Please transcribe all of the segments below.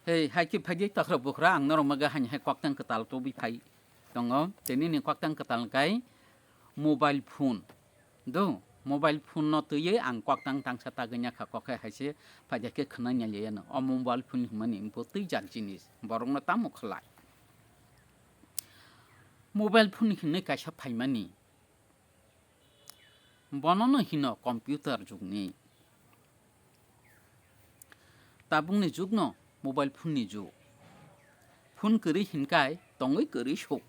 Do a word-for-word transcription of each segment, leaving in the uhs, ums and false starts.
Hei, hai khe phaidi takhra bukhra, ang norok maga hani hai koktang kwtal tubui phai tongo. Tini ni koktang kwtal kai mobile phone. Do, mobile phone no twiwi ang koktang tangsa tagwi nya kha, kok hai hai se phaidi khe khwnai nya liya no. O mobile phone hwnmani bo twi jak jinis, borok no tamo khlai. Mobile phone hinwi kaisa phaimani, bono no hino computer jugni. Tabukni jugno mobile phone ni jug. Phone kwrwi hinkai tongwi kwrwi suk.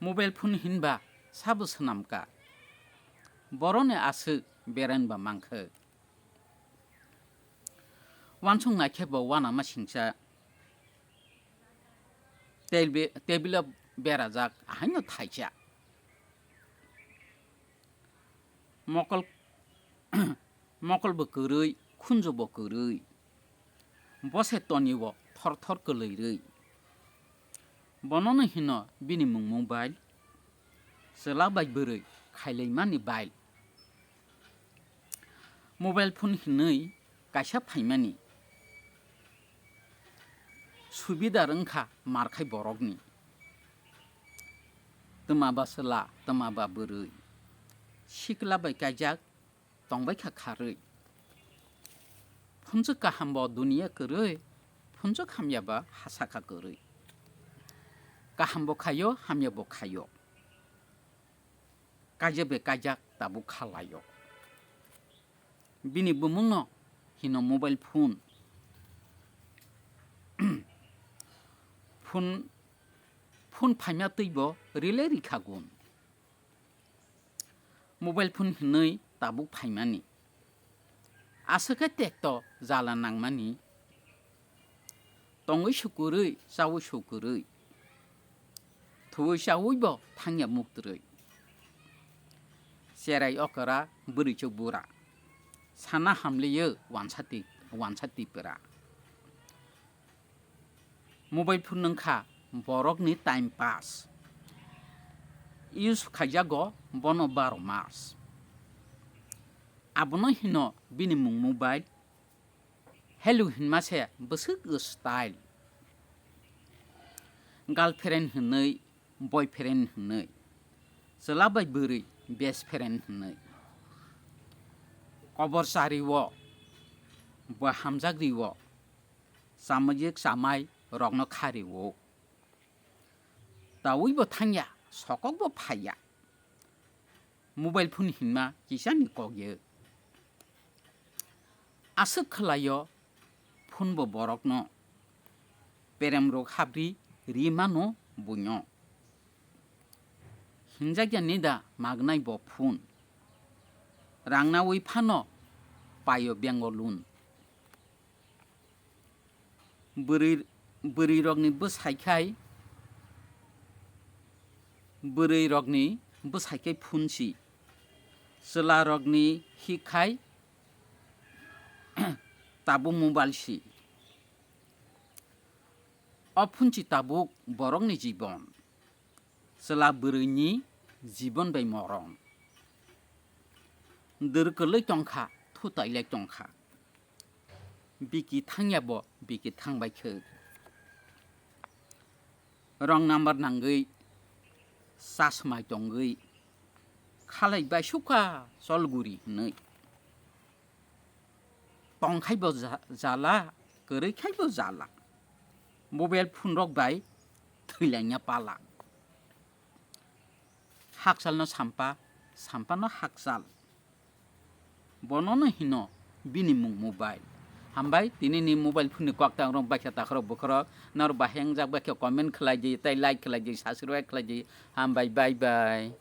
Mobile phone hinba sabo swnamka. Boroni aswk berainba mankhe. Wansuk naikhe bo uanama singcha. Table, table o berajak ahaino thaisa. Mokol, mokol bo kwrwi, khunju bo kwrwi. Bose toni o thor thor kwlwi rwi. Bono no hino bini mung mobile. Chwla bai bwrwi khailaimani bail. Mobile phone hinwi kaisa phaimani subida wngkha markhai borokni. Twma ba chwla, twma ba bwrwi, sikla bai kaijak tongbaikha kharwi. Phunjwk kaham bo duniya kwrwi, phunjwk hamya ba hasakha kwrwi. Kaham bo khaio, hamya bo khaio. Kaijak bai kaijak tabuk khalaio. Bini bumungno hino mobile phone. Phone, phone phaima twi bo rile rikha gun. Mobile phone hinwi tabuk phaimani. Aswk khe tekto jala nangmani. Tongwi sukurwi, chaui sukurwi. Thuwi chaui bo thangya muktrwi. Cherai okra, bwrwi chuk bura. Sana hamliyo wansa ti-, wansa tipra. Mobile phone wngkha borokni time pass. Use khaijago bono baro mas. Abono hino bini mung mobile. Hello hinma se bwswk style. Girlfriend hinwi, boyfriend hinwi. Chwla bai bwrwi best friend hinwi. Kobor chari o, bo hamjak ri o. Chamajik chamai rokno kha ri o. Taui bo thangya, sokok bo phaiya. Mobile phone hinma kisani kok ye. Aswk khwlaio phone bo borokno. Perem rok habri ri mano buino. Hinjakya nida magnai bo phone. Rangnaui phano paio bengo loan. Bwrwi, bwrwirokni bwsai khai, bwrwirokni bwsai khai phone si. Chwlarokni hik khai tabuk mobile si. O phone si tabuk borokni jibon. Chwla bwrwini jibon bai morom. Dwrwk kwlwi tongkha, thutailai tongkha. Biki thangya bo, biki thangbai khe. Wrong number nangwi, chasmai tongwi, khalai bai sukha chol guri hinwi. Tongkhai bo ja-, jala, kwrwi khai bo jala. Mobile phone rok bai thwilaina pala. Hakchal no sampa, sampa no hakchal. Bono no hino bini mung mobile. Hambai tini ni mobile phone ni kwak tang rok baikha takhorok bukhorok. Nor bahai wngjak baikha comment khlai di, tei like khlai di, subscribe khlai di. Hambai, bye bye.